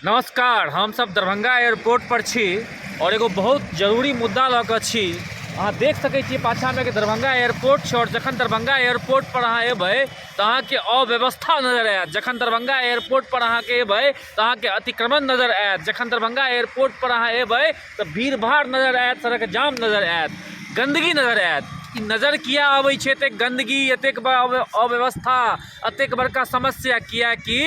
नमस्कार, हमसब दरभंगा एयरपोर्ट पर छी और एगो बहुत जरूरी मुद्दा लऽ कऽ छी। अहाँ देख सकै छियै पाछाँमे कि दरभंगा एयरपोर्ट छै और जखन दरभंगा एयरपोर्ट पर अहाँ एबै तऽ अहाँके अव्यवस्था नजर आयत। जखन दरभंगा एयरपोर्ट पर अहाँके एबै तऽ अहाँके अतिक्रमण नजर आयत। जखन दरभंगा एयरपोर्ट पर अहाँ एबै तऽ भीड़ भाड़ नजर आयत, सड़क जाम नजर आयत, गन्दगी नजर आयत। ई नजर किया अबै छै एतेक गन्दगी, एतेक अव्यवस्था, एतेक बड़का समस्या? किएकि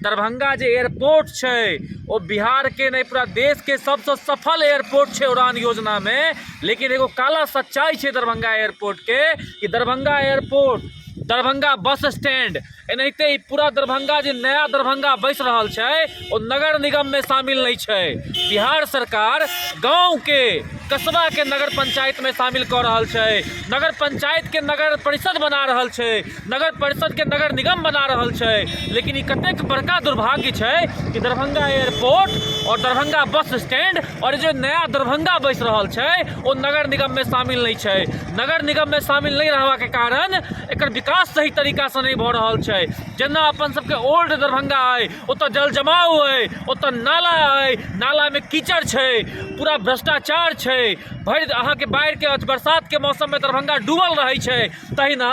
दरभंगा जे एयरपोर्ट छै ओ बिहारके नहि पूरा देशके सबसँ सफल एयरपोर्ट छै उड़ान योजनामे। लेकिन एगो काला सच्चाइ छै दरभंगा एयरपोर्टके कि Darbhanga airport, Darbhanga bus stand, एनाहिते ई पूरा दरभंगा जे नया दरभंगा बसि रहल छै ओ नगर निगममे शामिल नहि छै। बिहार सरकार गाँवके कस्बाके नगर पंचायतमे शामिल कऽ रहल छै, नगर पंचायतके नगर परिषद बना रहल छै, नगर परिषदके नगर निगम बना रहल छै। लेकिन ई कतेक बड़का दुर्भाग्य छै कि दरभंगा एयरपोर्ट और दरभंगा बस स्टैंड और जे नया दरभंगा बसि रहल छै ओ नगर निगममे शामिल नहि छै। नगर निगममे शामिल नहि रहबाके कारण एकर विकास सही तरीकासँ नहि भऽ रहल छै। जेना अपन सबके ओल्ड दरभंगा अइ, ओतऽ जल जमाव अइ, ओतऽ नाला अइ, नालामे कीचड़ छै, पूरा भ्रष्टाचार छै, भरि अहाँके बाढ़िके बरसातके मौसममे दरभंगा डूबल रहै छै। तहिना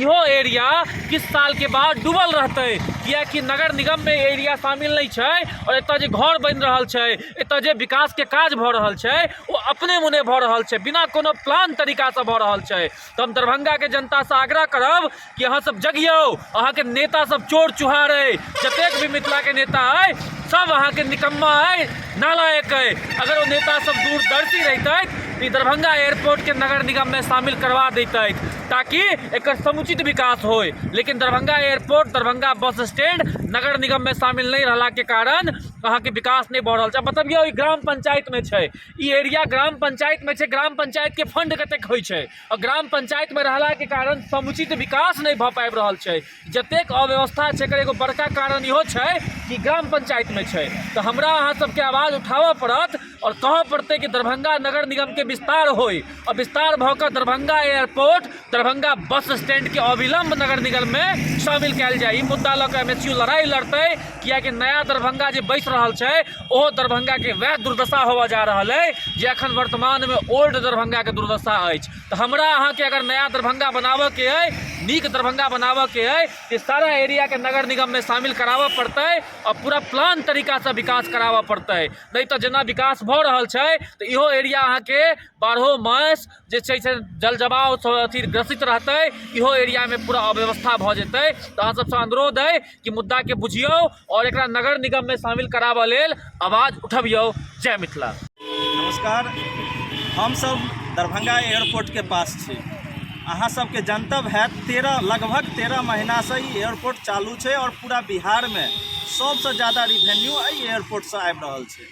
इहो एरिया किछु सालके बाद डूबल रहतै, किएकि नगर निगममे एरिया शामिल नहि छै आओर एतऽ जे घर बनि रहल छै, एतऽ जे विकासके काज भऽ रहल छै ओ अपने मोने भऽ रहल छै, बिना कोनो प्लान तरीकासँ भऽ रहल छै। तऽ हम दरभंगाके जनतासँ आग्रह करब कि अहाँ सब जगियौ। अहाँके नेता सब चोर चुहार अइ, जतेक भी मिथिलाके नेता अइ सब अहाँके निकम्मा अइ, नालायक अइ। अगर ओ नेता सब दूरदर्शी रहितथि तऽ ई दरभंगा एयरपोर्टके नगर निगममे शामिल करवा दैतथि ताकि एकर समुचित विकास होय। लेकिन Darbhanga airport, Darbhanga bus stand नगर निगममे शामिल नहि रहलाके कारण अहाँके विकास नहि भऽ रहल छै। बतबियौ, ई ग्राम पंचायतमे छै, ई एरिया ग्राम पंचायतमे छै। ग्राम पंचायतके फंड कतेक होइ छै? आओर ग्राम पंचायतमे रहलाके कारण समुचित विकास नहि भऽ पाबि रहल छै। जतेक अव्यवस्था छै एकर एगो बड़का कारण इहो छै कि ग्राम पंचायतमे छै। तऽ हमरा अहाँ सबके आवाज उठाबऽ पड़त आओर कहऽ पड़तै कि दरभंगा नगर निगमके विस्तार होइ आओर विस्तार भऽ कऽ दरभंगा एयरपोर्ट, दरभंगा बस स्टैंडके अविलम्ब नगर निगममे शामिल कयल जाय। ई मुद्दा लऽ कऽ एम एस यू लड़ाइ लड़तै, किएकि नया दरभंगा जे बसि रहल छै ओहो दरभंगाके वएह दुर्दशा होबऽ जा रहल अइ जे एखन वर्तमानमे ओल्ड दरभंगाके दुर्दशा अछि। तऽ हमरा अहाँके अगर नया दरभंगा बनाबऽके अइ, नीक दरभंगा बनाबऽके अइ, तऽ सारा एरियाके नगर निगममे शामिल कराबऽ पड़तै आओर पूरा प्लान तरीकासँ विकास कराबऽ पड़तै। नहि तऽ जेना विकास भऽ रहल छै तऽ इहो एरिया अहाँके बारहो मास जे छै से जल जमावसँ अथी ग्रसित रहतै, इहो एरियामे पूरा अव्यवस्था भऽ जेतै। तऽ अहाँ सबसँ अनुरोध अइ कि मुद्दाके बुझियौ आओर एकरा नगर निगममे शामिल कराबऽ लेल आवाज उठबियौ। जय मिथिला। नमस्कार, हमसब दरभंगा एयरपोर्टके पास छी। अहाँ सबके जनतब हैत लगभग 13 महीनासँ ई एयरपोर्ट चालू छै आओर पूरा बिहारमे सबसँ ज्यादा रिवेन्यू एहि एयरपोर्टसँ आबि रहल छै।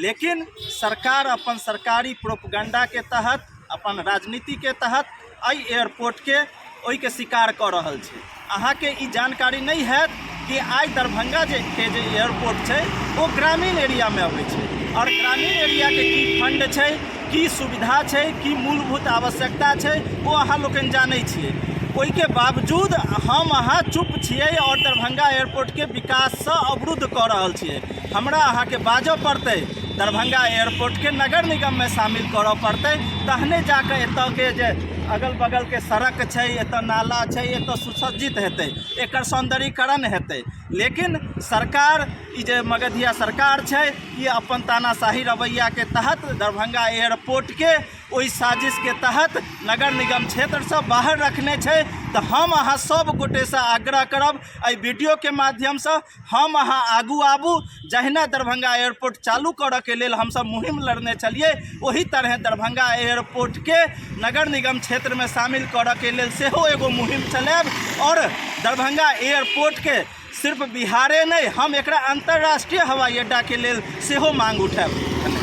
लेकिन सरकार अपन सरकारी प्रोपगंडाके तहत, अपन राजनीतिके तहत एहि एयरपोर्टके ओहिके शिकार कऽ रहल छै। अहाँके ई जानकारी नहि हैत कि आइ दरभंगा जे के जे एयरपोर्ट छै ओ ग्रामीण एरियामे अबै छै आओर ग्रामीण एरियाके की फंड छै, की सुविधा छै, की मूलभूत आवश्यकता छै ओ अहाँ लोकनि जानै छियै। ओहिके बावजूद हम अहाँ चुप छियै आओर दरभंगा एयरपोर्टके विकाससँ अवरुद्ध कऽ रहल छियै। हमरा अहाँके बाजऽ पड़तै, दरभंगा एयरपोर्टके नगर निगममे शामिल करऽ पड़तै, तहने जाकऽ एतऽके जे अगल बगलके सड़क छै, एतऽ नाला छै, एतऽ सुसज्जित हेतै, एकर सौन्दर्यीकरण हेतै। लेकिन सरकार, ई जे मगधिया सरकार छै, ई अपन तानाशाही रवैयाके तहत दरभंगा एयरपोर्टके ओहि साजिशके तहत नगर निगम क्षेत्रसँ बाहर रखने छै। तऽ हम अहाँ सब गोटेसँ आग्रह करब एहि वीडियोके माध्यमसँ, हम अहाँ आगू आबू। जहिना दरभंगा एयरपोर्ट चालू करऽके लेल हमसब मुहिम लड़ने छलियै, ओही तरहे दरभंगा एयरपोर्टके नगर निगम क्षेत्रमे शामिल करऽके लेल सेहो एगो मुहिम चलायब आओर दरभंगा एयरपोर्टके सिर्फ बिहारे नहि, हम एकरा अन्तर्राष्ट्रीय हवाई अड्डाके लेल सेहो मांग उठायब। धन्यवाद।